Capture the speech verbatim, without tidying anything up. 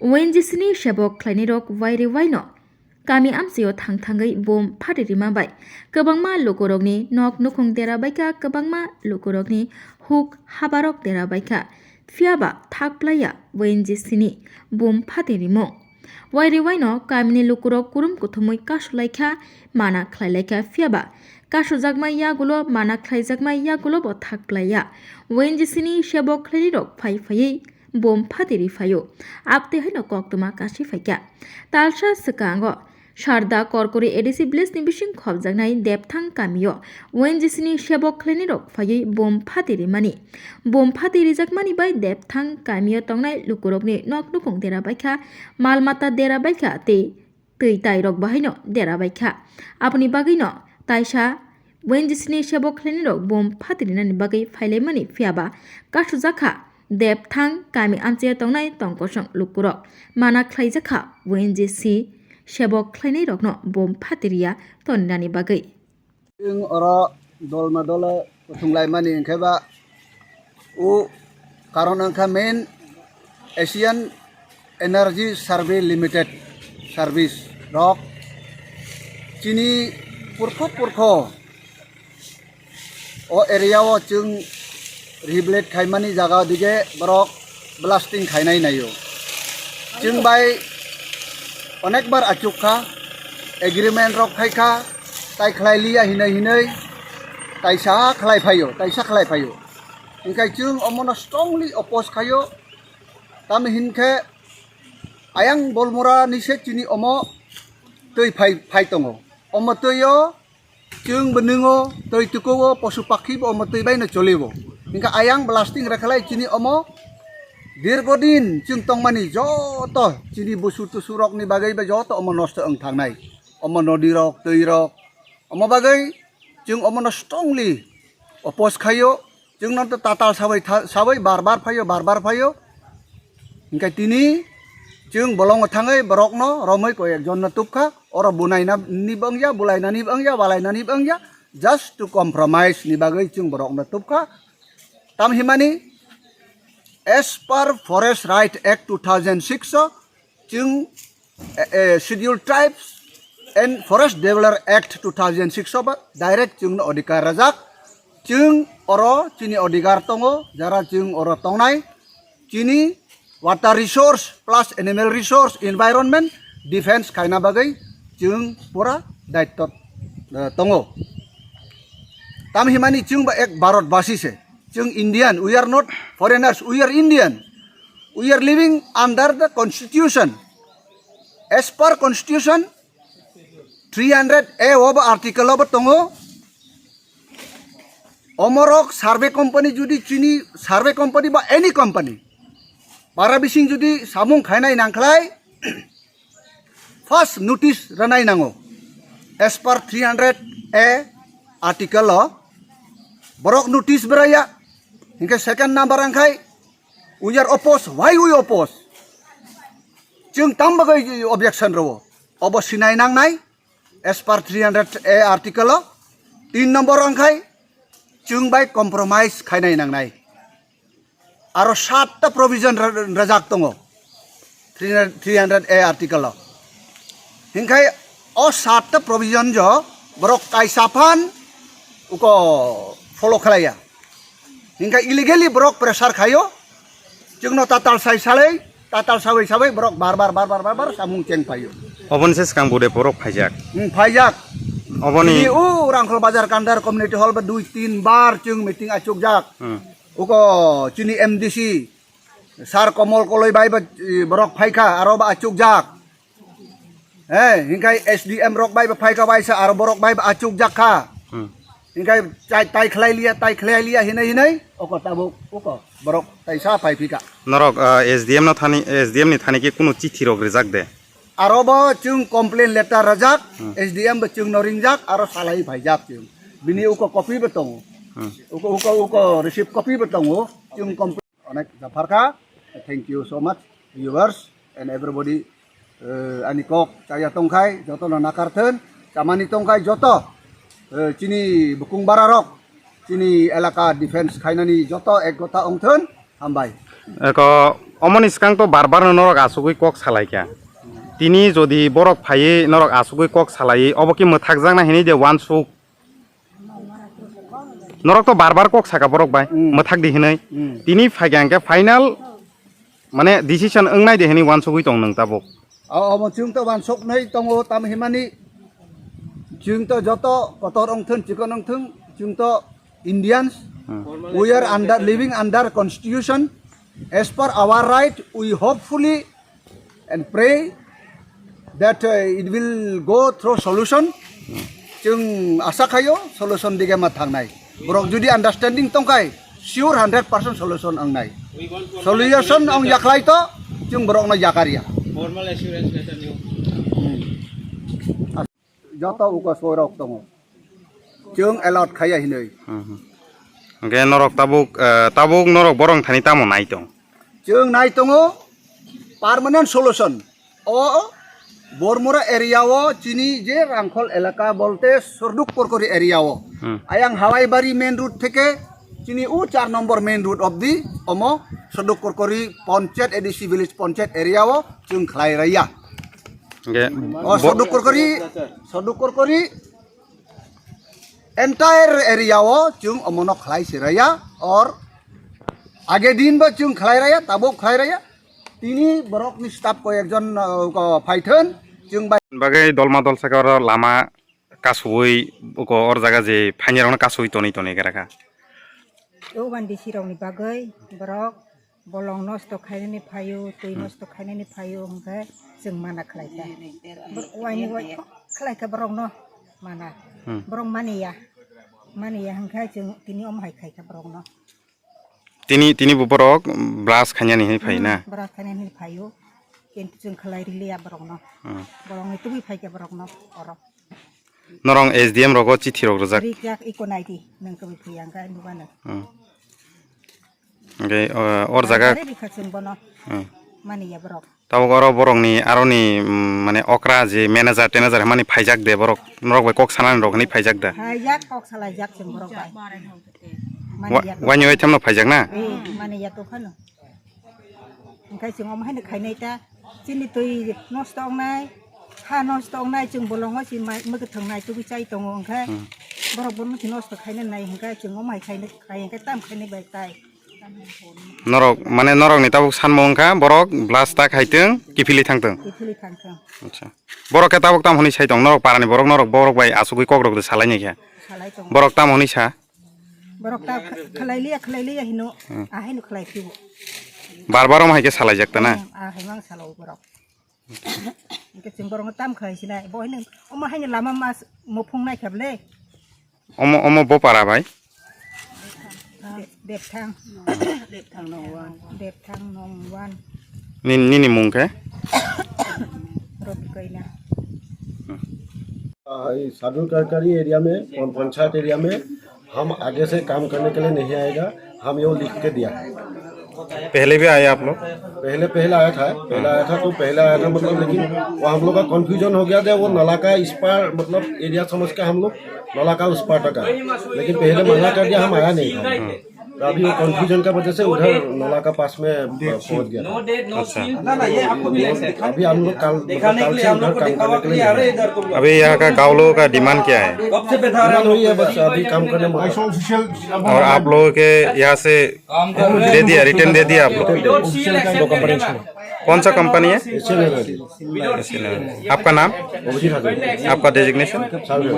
O N G C ni sebok khlainairok wairi waino kami amchaio thang thangwi bom phatwi rima bai kwbangma lukurokni nok nukhung dera baikha, kwbangma lukurokni huk habarok dera baikha, phiyaba thak plaiya O N G C ni bom phatwi rimung. Wairi waino kamini lukurok kurum kuthumwi kasulaikha, mana khlailaikha, phiyaba kasujakma yagulo, mana khlaijakma yagulo bo thak plaiya. O N G C ni sebok khlainairok phai phaiwi bom phatwi riphaio. Abtwi haino koktwma kasi phaikha. Talsa swkango Sarda Korkori A D C village ni bising khopjaknai Depthang kamio O N G C ni sebok khlainairok phaiwi bom phatwi rimani. Bom phatwi rijakmani bai Depthang kamio tongnai lukurokni nok nukhung dera baikha, mal mata dera baikha tei twi tairok bahaino dera baikha. Aboni bagwino taisa O N G C ni sebok khlainairok bom phatwi rinani bagwi phailaimani, phiyaba kasujakha Depthang kami amchaio tongnai tongkosong lukurok. Mana khlaijakha O N G C sebok khlainairokno bom phatwi riya toninani bagwi. Chwng oro dolma dole kuthung laimani hinkhe ba o karon wngkha main Asian Energy Survey Limited service rok chini purkho purkho o area o chwng rehabilitate khaimani jaga dige borok blasting khainai naio. Chwng bai onekbar achuk kha, agreement rok khai kha, tai khlai liya hinai hinai, taisa khlai phaio, taisa khlai phaio. Hinkhe chwng omono strongly oppose khaio, tamo hinkhe ayang bolmura ni se chini omo twi phai, phai tongo. Omo twi o chwng bo nwngo, twi tukugo, posu pakhi bo omo twi bai no cholibo. Hinkhe ayang blasting rekhalai chini omo dirgodin chwng tongmani joto chini busu tusu rokni bagwi bai joto omo nosto wng thangnai. Omo nodi rok, twi rok, omo bagwi chwng omono strongly oppose khaio. Chwngno to tatal sabai tha-, sabai bar bar phaio, bar bar phaio. Hinkhe tini chwng bolongo thangwi borokno romwi koi ekjonno tubkha. Oro bunaina ni bangya, bulaina ni bangya, balaina ni bangya. Just to compromise ni bagwi chwng borokno tubkha. Tam himani, as per Forest Right Act two thousand six o, chwng, eh, eh, Scheduled Tribes and Forest Development Act two thousand six o ba direct chwngno odhikar rajak. Chwng oro chini odhikar tongo, jara chwng oro tongnai, chini water resource plus animal resource, environment defense khaina bagwi chwng pura daitto, eh, tongo. Tam himani chwng ba ek Bharat basi se. Chwng Indian, we are not foreigners, we are Indian. We are living under the constitution. As per constitution, three hundred A o ba article o bo tongo. Omorok survey company judi chini survey company ba any company para bising judi samung khainai nangkhlai, first notice ranai nango. As per three hundred A article o borok notice beraya. Hinkhe second number angkhai, we are oppose. Why we oppose? Chwng tam bagwi objection rwo? Obo sinai nangnai as per three hundred A article o. Tin number angkhai, chwng bai compromise khainai nangnai. Aro satta provision ra-, rajak tongo three hundred, three hundred A article o. Hinkhe o satta provision jo borok kaisa phan uko follow khlaiya. Hinkhe illegally borok pressure khaio. Chwngno tatal sai salai, tatal sabai sabai borok bar bar, bar bar, bar bar samung cheng paio. Oboni se swkang bude borok phaijak. Hmm, phaijak. Oboni Chini o Rangkhol Bazar Kandar Community Hall ba dui tin bar chwng meeting achukjak. Hmm. Uko chini M D C Sir Komol Koloi bai ba, eh, borok phaikha, aro ba achukjak. He, hinkhe S D M rok bai ba phaikha waisa, aro borok bai ba achukjak kha. Hmm. Hinkhe tai, tai khlai liya, tai khlai liya hinai hinai, oko tabuk, oko borok taisa phai phika. Norok, ah, S D M no thani, S D M ni thani khe kunu chithi rok rijak de? Aro bo chwng complain letter rajak, Hmm. S D M bo chwngno ringjak, aro salai phaijak chwng. Bini uko copy bo tongo. Hmm. Uko, uko, uko receipt copy bo tongo. Chwng complain. Onek japharkha. Thank you so much, viewers and everybody. Eh, ani kok chaya tongkhai, jotono nakarthun. Chamani tongkhai joto, eh, chini bukung bararok, chini elaka defense khainani joto ek gota ongthun. Hambai. Eko Omoni swkang to bar bar no norok asugwi kok salaikha. Tini jodi borok phaiwi norok asugwi kok salaiwi, obo ki mwthakjakna hinwi de uansuk? Norok to bar bar kok saka borok bai, hmm, mwthak di hinwi. Hmm. Tini phaikha hwnkhe final, mane, decision wngnai de hinwi uansugwi tong nwng tabuk. O, omo chwng to uansuknai tongo, tam himani chwng to joto kotor wngthun, chikon wngthun, chwng to Indians, hmm, we are under, living under constitution. As per our right, we hopefully and pray that, uh, it will go through solution. Chwng asa khaio solution dige ma thangnai. Borok jodi understanding tongkhai, sure hundred percent solution wngnai. Solution wng yakhlai to, chwng borokno yakarya. Formal assurance letter niyo. Hmm. Joto uko soirok tongo. Chwng alert khaiya hinwi. Hmm, hmm. Hwnkhe norok tabuk, eh, tabuk norok borok thani tamo nai tong? Chwng nai tongo permanent solution. O Bormura area o chini je Rangkhol elaka bolte Sorduk Korkori area o. Hmm. Ayang Hawaibari main road theke chini u char number main road obdi omo Sorduk Korkori Panchayat A D C village Panchayat area o chwng khlai raiya. Hwnkhe o bo- Sorduk Korkori, Sorduk Korkori entire area o chwng omono khlai se raiya, or age din bo chwng khlai raiya, tabuk khlai raiya. Tini borokni staff ko ekjon, uh, ko phaithon, chwng bai. Bagwi dolma dolsa khe oro lama kasui, uko or jaga je phainirokno kasui tonwi tonwi gra kha. O bandisi rokni bagwi borok bolong nosto khainani phaio, twi, hmm, nosto khainani phaio hwnkhe chwng mana khlai kha. Bor-, waini wai khlai kha borokno mana. Hmm. Borok maniya. Maniya hwnkhe chwng tini omo hai khai kha borokno. Tini, tini bo borok blast khainani hinwi phai na? Hmm, blast khainani hinwi phaio. Kintu chwng khlai riliya borokno. Hmm. Borokni tubui phai kha borokno oro. Norong S D M rogo chithi rok rijak. Rijak iko naidi, nwng kwbui phiya hwnkhe nubano. Hmm. Hwnkhe, uh, or jaga. Ari rikha chwng bono. Hmm. Maniya borok. Tabuk oro borokni aroni, mm, mane okra je manager tanager hwnmani phaijak de borok, norok bai kok sanani rok hinwi phaijak da. Phaijak, kok salaijak chwng borok bai. Wa-, maniya to. Waini wai thamno phaijak na? Eh, maniya to phano. Hwnkhe chwng omo haino khainai ta. Chini twi nosto wngnai, ha nosto wngnai, chwng bolongo si mai, mwkhuthwng nai tubui chai tongo hwnkhe. Hmm. Borok bono si nosto khaina nai hwnkhe chwng omo hai khainai, khai hwnkhe tam khainai bai tai. Norok, mane norokni tabuk sanmung wngkha, borok blast ta khaitwng, kiphilwi thangtwng. Kiphilwi thangtwng. Acha. Borok khe tabuk tamo hwnwi sai tong, norok parani borok, norok borok bai achugwi kokrok rw salaini khe. Salai tongo. Borok tamo hwnwi sa? Borok ta kh-, khlai liya, khlai liya hino, hmm, ahaino khlai phio. Bar bar omo hai khe salaijak ta na? Hmm, ahai mang salao borok. Hwnkhe chwng borokno tam khlai sinai. Bo haino, omo haino lama mas muphung naikha bwle. Omo, omo bo para bai? Depthang. Depthang nong wan. Depthang nong wan. Ni-, nini mung khe? Robi Koina. Hmm. आ, ये साधु करकरी एरिया में, पं-, पंचायत एरिया में हम आगे से काम करने के लिए नहीं आएगा, हम ये लिख के दिया। पहले भी आए आप लोग? पहले, पहले आया था, पहले आया था तो पहले आया था मतलब, लेकिन वो हम लोग का कन्फ्यूजन हो गया था, वो नाला का इस पार मतलब एरिया समझ के हम लोग नाला का उस पार तक आए, लेकिन पहले मना कर दिया, हम आया नहीं था। तो अभी वो कन्फ्यूजन का वजह से उधर नाला का पास में पहुंच गया था। अच्छा। अभी हम लोग कल, मतलब कल से उधर काम करने के लिए नहीं आए। अभी यहाँ का गाँव लोगों का डिमांड क्या है? डिमांड वही है, बस अभी काम करने में। और आप लोगों के यहाँ से दे दिया, रिटर्न दे दिया आप लोग? कौन सा कंपनी है? Asian energy. Asian energy. आपका नाम? अभिजीत हजरिका। आपका डेजिग्नेशन? सर्वे।